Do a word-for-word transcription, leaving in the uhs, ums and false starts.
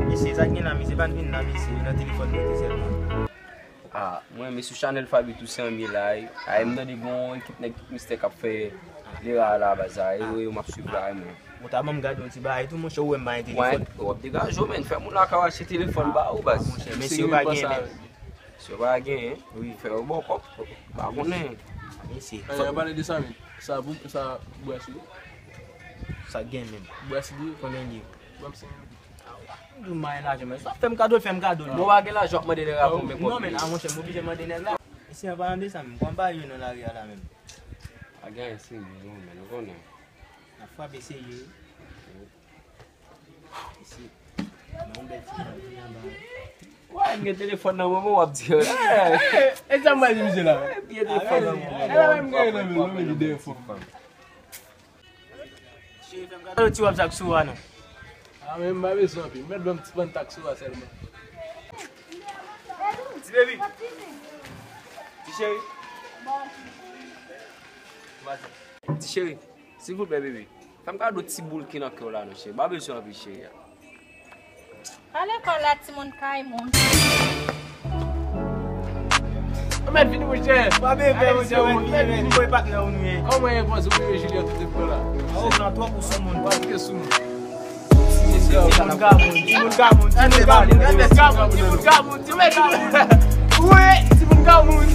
Mesye, sa k gen la, mesye, pa n vin la, mesye, nan telefòn mwen te sèlman. Ah, mwen, men sou chanèl Faby tou se anmye la, wi. Ay, m tande gon ekip nèg tout mistè k ap fè lera la, baz, a, e yo, yo m ap swiv la, wi, mwen. Ou ta ban m gade yon ti bagay tou, monchè, ou wè m pa gen telefòn. Wè, w ap degaje w, men, fè moun la ka achte telefòn ba ou, baz. Ah, monchè, men si yo pa gen, men. Si yo pa genyen, wi, fè yo ba w kòb. Pa konnen. Mesye. Ann pale de sa, men. Sa pou, sa bwè sou. Sa gen menm. Bwè sou li. Konbyen li ye? Ban m senk. M di w m pa gen lajan, men. Si w ap fè m kado, fè m kado. Bon, w pa gen lajan, w ap mande nèg la konbyen kòb li ye. Non, men, a, monchè, m oblije mande nèg la. Mesye, an palan de sa, men, kòman bagay yo nan lari a la menm? Pa gen anyen serye, non, men, ou konnen. N ap frape serye. Wi. Isi. Nan yon bèl ti jan vini anba. Wè, m gen telefòn nan men mwen, w ap di yo. E sa m pral di misye la? Gen telefòn nan men mwen. E la menm gen nan men mwen, men li dèyè fò. Cheri, fè m gade ti wòb sa k sou ou a non. A, men m pa bezwen anpil. Mèt ban m ti pann tak sou ou a sèlman. Ti baby. Ti cheri. Ti cheri. Silvouplè, bebe. Fè m kado ti boul ki nan kè w la, non, cheri. M pa bezwen anpil, cheri. Pa lekòl la, timoun kay moun. Ou mèt vini, monchè. Pa bebe, monchè, ou mèt vini, men. Mwen patnè ou nou ye. Kòman e pòz ou, bebe Julien, tout tan la? Ou nan twòp ou sou moun. Paske sou moun. Timoun ka moun, timoun ka moun, timoun ka moun, timoun ka moun, timoun ka moun, timoun ka moun. Wi, timoun ka moun.